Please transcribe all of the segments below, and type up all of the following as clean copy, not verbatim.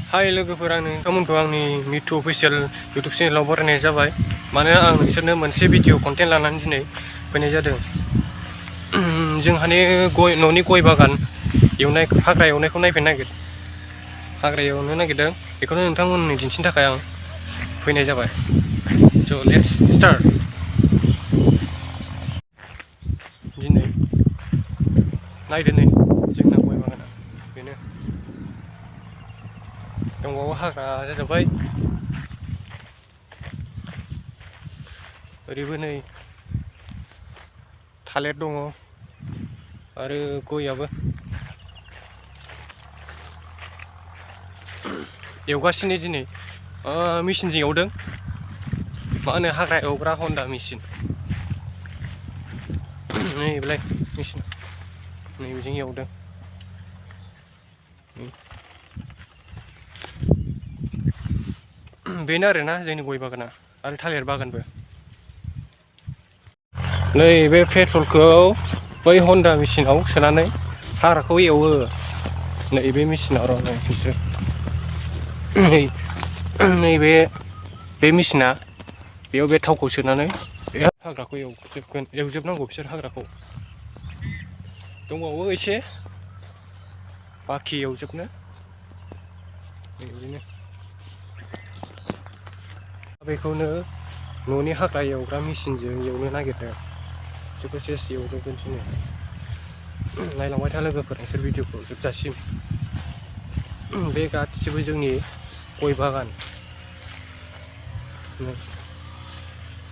हाय लोगोफोर, आं नोंथांमोनखौ आंनि मिटु अफिसियेल इउटुब चेनेलाव बरायनाय जाबाय। मानोना आं नोंसोरनो मोनसे भिडिअ कन्टेन्ट लानानै दिनै फैनाय जादों। जोंहानि न'नि गय बागान हाग्रा एवनायखौ हाग्रा एवनो नागिरदों। बेखौनो नोंथांमोननो दिन्थिनो थाखाय आं फैनाय जाबाय। स' लेट्स स्टार्ट। दिनै नायदो नै जोंना गय बागाना बेनो। दंबावो हाग्रा जाजोब्बाय। ओरैबो नै थालिर दङ आरो गयाबो एवगासिनो दिनै मेचिनजों एवदों। मा होनो हाग्रा एवग्रा हन्डा मेचिन। नै बेलाय मेचिन नै बेजों एवदों। बेनो आरोना जोंनि गय बागाना आरो थालिर बागानबो। नै बे पेट्रलखौ बै हन्डा मेचिनाव सोनानै हाग्राखौ एवो। नैबे मेचिनाव र' नै बिसोर नैबे मेचिना बेयाव बे थावखौ सोनानै बे हाग्राखौ एवजोबनांगौ बिसोर हाग्राखौ। दंबावो एसे बाखि एवजोबनो। बिदिनो बेखौनो न'नि हाग्रा एवग्रा मेचिनजों एवनो नागिरदों। बिसोरखौ सेस एवजोबगोन दिनै। नायलांबाय था लोगोफोर नोंसोर भिडिअखौ जोबजासिम। बे गासिबो जोंनि गय बागान।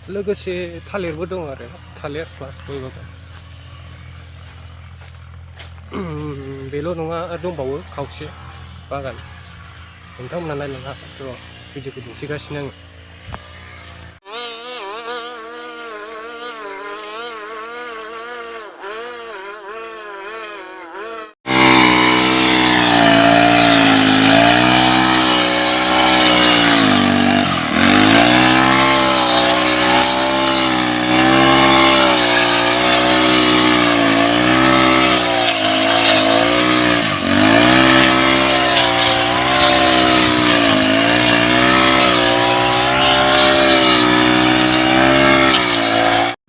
लोगोसे थालिरबो दं आरो थालिर प्लास गय बागान। बेल' नङा, दंबावो खावसे बागान। नोंथांमोना नायलांनो हागोन। र' भिडिअखौ दिन्थिगासिनो आङो।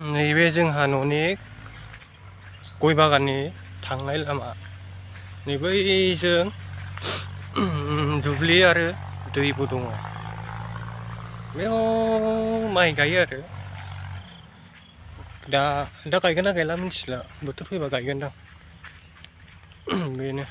नैबे जोंहा न'नि गय बागाननि थांनाय लामा। नै बैजों दुब्लि आरो दैबो दङ। बेयाव माइ गायो आरो दा गायगोन ना गायला मिथिला। बोथोर फैबा गायगोनदां। बेनो।